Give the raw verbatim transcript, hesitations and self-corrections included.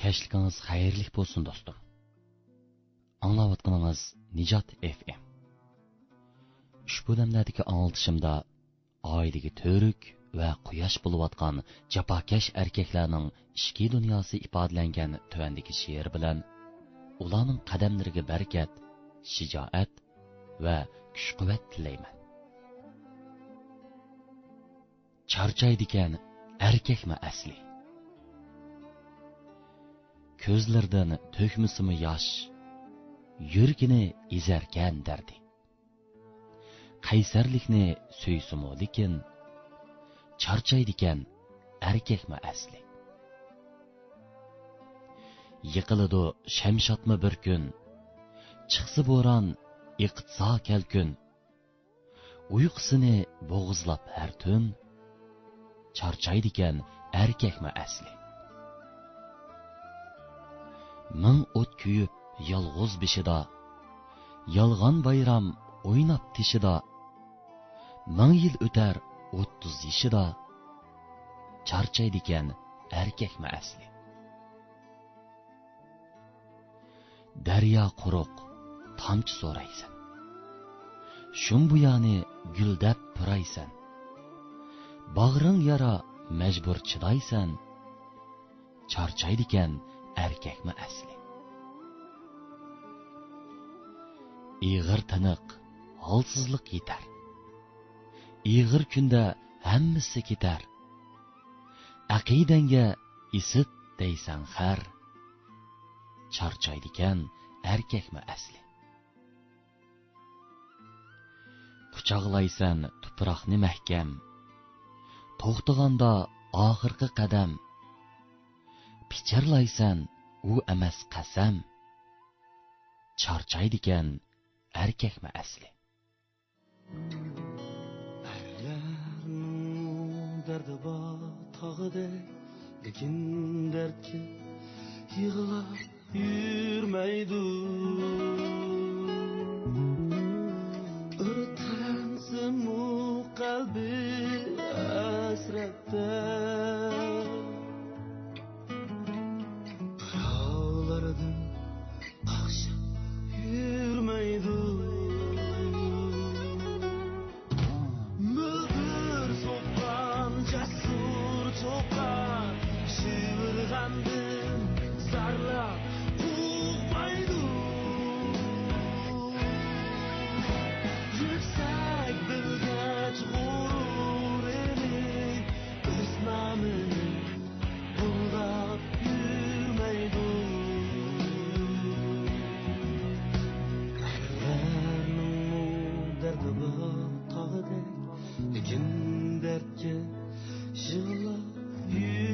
كەچلىكىڭىز خەيرلىك بولسۇن، دوستۇم. ئاڭلاۋاتقىنىڭىز نىجات ئېف ئېم. ئۇشبۇ دەملەردىكى ئاڭلىتىشىمدا ئائىلىگە تۈۋرۈك ۋە قۇياش بولۇۋاتقان جاپاكەش ئەركەكلەرنىڭ ئىچكى دۇنياسى ئىپادىلەنگەن تۆۋەندىكى شېئىر بىلەن ئۇلارنىڭ قەدەملىرىگە بەرىكەت، شىجائەت ۋە كۈچ-قۇۋۋەت تىلەيمەن. چارچايدىكەن ئەركەكمۇ ئەسلى. كۆزلىرىدىن تۆكمىسىمۇ ياش، يۈرىكىنى ئېزەركەن دەردى. قەيسەرلىكنى سۆيسىمۇ لېكىن، چارچايدىكەن ئەركەكمۇ ئەسلى. يىقىلىدۇ شەمشادمۇ بىر كۈن، چىقسا بوران، ئېقىتسا كەلكۈن. ئۇيقۇسىنى بوغۇزلاپ ھەر تۈن، چارچايدىكەن ئەركەكمۇ ئەسلى. مىڭ ئوت كۆيۈپ يالغۇز بېشىدا، يالغان بايرام ئويناپ تېشىدا. مىڭ يىل ئۆتەر ئوتتۇز يېشىدا، چارچايدىكەن ئەركەكمۇ ئەسلى. دەريا قۇرۇق، تامچە سورايسەن. شۇم بۇيانى گۈل دەپ پۇرايسەن. باغرىڭ يارا، مەجبۇر چىدايسەن. چارچايدىكەن ئەركەكمۇ ئەسلى. ئېغىر تىنىق، ھالسىزلىق يېتەر. ئېغىر كۈندە ھەممىسى كېتەر. ئەقىدەڭگە ئىسىت دەيسەن خەر، چارچايدىكەن ئەركەكمۇ ئەسلى. قۇچاقلايسەن تۇپراقنى مەھكەم، توختىغاندا ئاخىرقى قەدەم. پىچىرلايسەن، ئۇ ئەمەس قەسەم، چارچايدىكەن ئەركەكمۇ ئەسلى. ئەرلەرنىڭ دەردى بار تاغدەك، لېكىن دەردكە يىغلاپ يۈرمەيدۇ. ئۆتكەنسىمۇ قەلبى ھەسرەتتە، بىراۋلاردىن قاقشاپ يۈرمەيدۇ. مۆلدۈر سوققان جەسۇر چوقان، شىۋىرغاندىن زارلاپ قورقمايدۇ. يۈكسەك بىلگەچ غۇرۇرىنى، ئۆز نامىنى قوغداپ يۈرمەيدۇ. ئەرلەرنىڭمۇ دەردى بار تاغدەك، لېكىن دەردكە يىغلاپ يۈر